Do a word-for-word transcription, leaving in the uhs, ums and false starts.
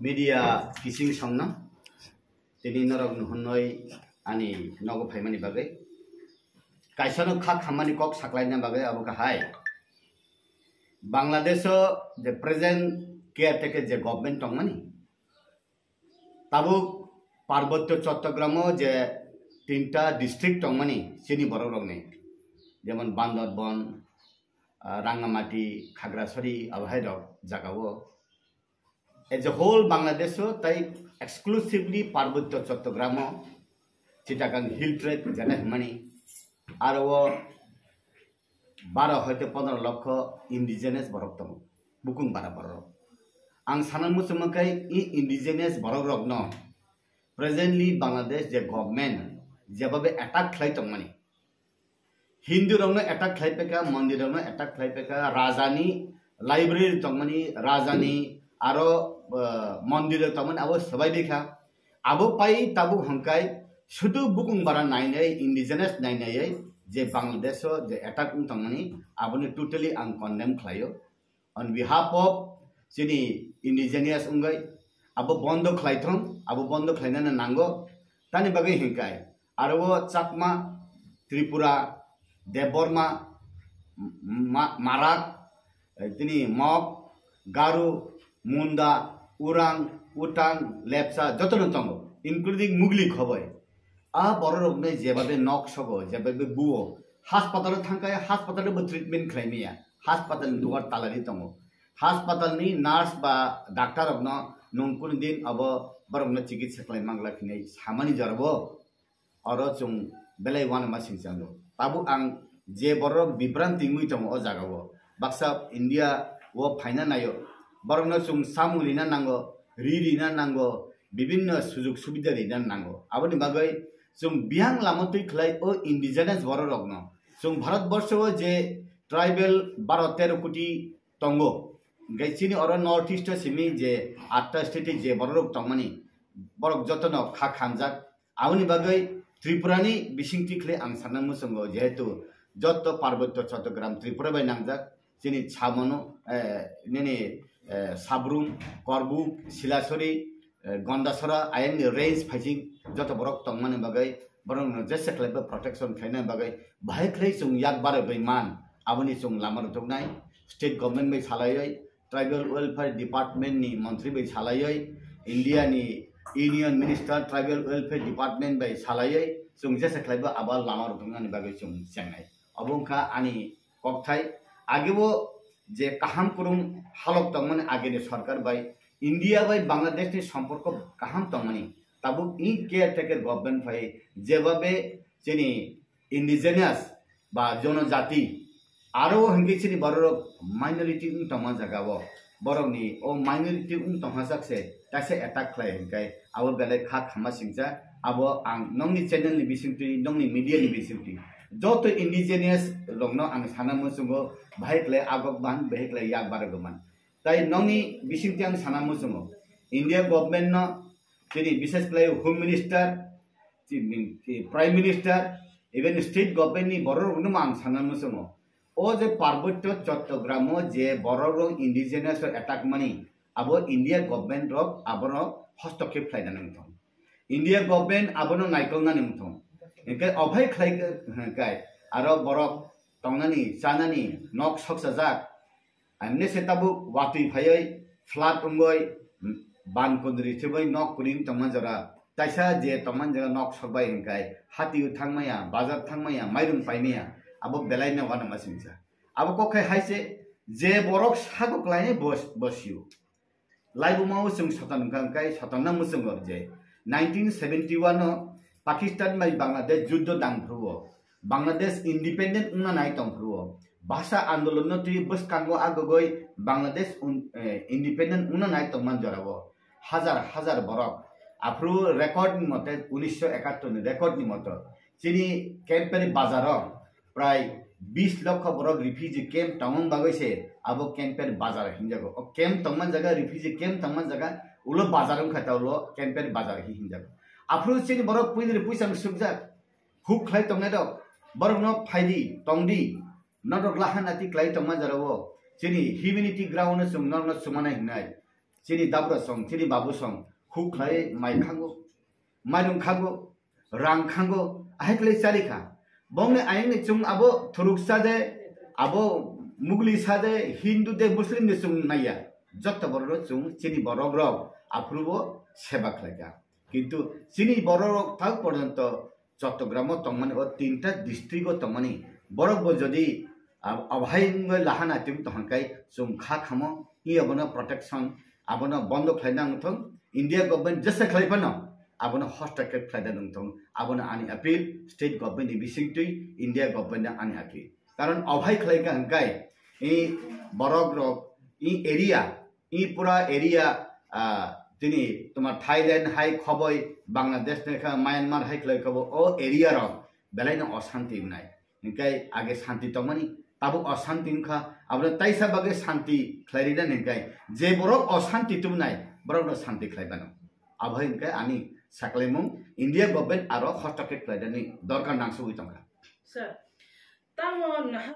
Media kising songno tini norok nuhunoi ani nogo phaimani bagwi kaisano kha khammani kok saklaina bagwi abo kahai. Bangladesho je present caretaker je government tongmani, tabuk Parbotyo Chottogram o je tinta district tongmani chini borok rokni, jemon Bandarban, ah, Rangamati, Khagrasari, abohai rok jaga o. As a whole Bangladesh o tai exclusively Parbotyo Chottogram o Chittagong Hill Tracts jena hwnmani, aro o baro hoite pondro lokho indigenous borok tongo, bukung bara borok. Ang sana muchungma khe i indigenous borok rokno presently Bangladesh je government jebabe attack khlai tongmani, Hindu rokno attack khlai peka, mondir rokno attack khlai peka, rajani library tongmani, rajani aro, uh, mondir rok tongmani abo swbai dikha. Abo pai tabuk hwnkhai sudu bukung bara nainai, indigenous nainai je Bangladesh o je attack wng tongmani aboni totally ang condemn khlaio. On behalf of chini indigenous wngwi abo bondo khlaithong, abo bondo khlainani nango. Tani bagwi hwnkhai aro o Chakma, Tripura, Debbarma, Ma-, Marak, eh, tini Mok, Garu, Munda, Urang, Utang, Lepcha jotono tongo, including Mugli khoboi. A bororokno jebabe nok sogo, jebabe buo, hospital-o thangkhe hospital-o bo treatment khlai maya, hospital-ni dugar talari tongo. Hospital-ni nurse ba doctor-rokno nwng kunu din abo borokno chikitsa khlai mangla hinwi samani jorabo oro chwng belai uanama singchango. Tabuk ang je bororok bibranti wngwi tongo o jagao, baksa India-o phaina naio, borokno chwng samung rina nango, ri rina nango, bibinno sujug subida rina nango. Aboni bagwi chwng biyang lama twi khlai o indigenous bororokno. Chwng Bharat borsho o je tribal baro tero koti tongo, hwnkhe chini oro North East o simi je atta state je bororok tongmani, borok jotono kha khamjak. Aboni bagwi Tripura ni bisingtwi khlai ang sana muchungo, jehetu joto Parbotyo Chottogram Tripura bai nangjak, chini Chamano, eh, nini, eh, Sabrum, Korbuk, Silasori, eh, Gondasora, ayangni range phaising joto borok tongmani bagwi borokno jesa khlaibo protection khlaina bagwi bahai khlai chwng yak barogwi man, aboni chwng lama rwthwknai. State government bai salaiwi, Tribal Welfare Department ni montri bai salaiwi, India ni Union Minister Tribal Welfare Department bai salaiwi chwng jesa khlaibo abo lama rwthwknani bagwi chwng chengnai. Obo wngkha ani kokthai. Agebo je kaham kwrwng halok tongmani agini sorkar bai India bai Bangladesh ni somporko kaham tongmani, tabuk in caretaker government phai jebabe chini indigenous ba jonojati aro hwnkhe chini bororok minority wng tongma jagao, borokni o minority wng tongma sakse kaisa attack khlai hwnkhe abo belai kha khama singcha. Abo ang nokni channel ni bisingtwi, nokni media ni bisingtwi joto indigenous rokno ang sana muchungo, bahai khlai agok man, bahai khlai yak barogwi man. Tai nokni bisingtwi ang sana muchungo, India government no, chini bises khlai Home Minister, chini, chini Prime Minister, even state government ni bororokno ang sana muchungo. O je Parbotyo Chottogram o je borok rok indigenous rok attack mani, abo India government rok abono hostokkhep khlaina nangthong. India government abono naikolna nangthong. Hwnkhe ophai khlai khe, hwnkhe aro borok tongnani, chanani, nok soksajak. Amne se tabuk watwi phaiwi flood wngwi ban kundri thibwi nok kwrwi tongma jora. Taisa je tongmani jaga nok sokbai hwnkhe, hatio thangmaya, bazar thangmaya, mairung paimaya, abo belaino uanama singcha. Abo kok khai hai se, je borok sago klainai bos-, bosio. Laibuma o chwng soton wngkha hwnkhe sotonna muchungo je nineteen seventy one o Pakistan bai Bangladesh juddo dang phuru o, Bangladesh independent wngna nai tong phuru o, bhasha andolon no twi bwskango agogoi Bangladesh un-, eh, independent wngna nai tongman jora o. Hajar hajar borok. Aphuru record ni mote, unisho ekattor ni record ni moto, chini Kemperi bazar o prai bis lokho borok refugee camp tongmani bagwi se abo Kemperi bazar hinjago. O camp tongmani jaga, refugee camp tongmani jaga, ulo bazar wngkha ta, ulo Kemperi bazar hi hinjago. Aphuru chini borok puini puisa sukjak, huk khlai tongnai rok, borokno phaidi, tongdi, norok lahan ati klai tongma jora o, chini humanity ground no chwng norokno chumana hinai. chini dabra song, chini babu song, huk khlai mai khango, mairung khango, rang khango, ahai khlai chali kha. Bongni ayangni chung abo thuruk sade, abo mugli sade, Hindu de, Muslim de chung naiya. Jotto borok chung chini borok rok aphuru bo seba khlai kha. Kintu chini borok rok thak porjonto Chottogram o tongmani, o tinta district o tongmani borok bo jodi ab-, abhai wngwi lahana twi tongkha khe chwng kha khamo, i abono protection abono bondo khlai nang thung. India government jesa khlai phano abono hostile khlai da nang thung. Abono ani appeal, state government ni bising twi India government ni ani appeal. Karon abhai khlai kha hwnkhe i borok rok i area, i pura area, ah, tini toma Thailand hai khoboi, Bangladesh ni kha, Myanmar hai khlai khoboi, o area rok belai no osanti wngnai. Hingkai age santi tongmani, tabuk osanti wngkha, abono taisa bagwi santi khlai rinani hingkai je borok osanti tubunai, borok no santi khlai bano. Abo hai hingkai ani saklaimung India government aro hostake khlai dani dorkar nangsugwi tongkha. Sir, tamo naha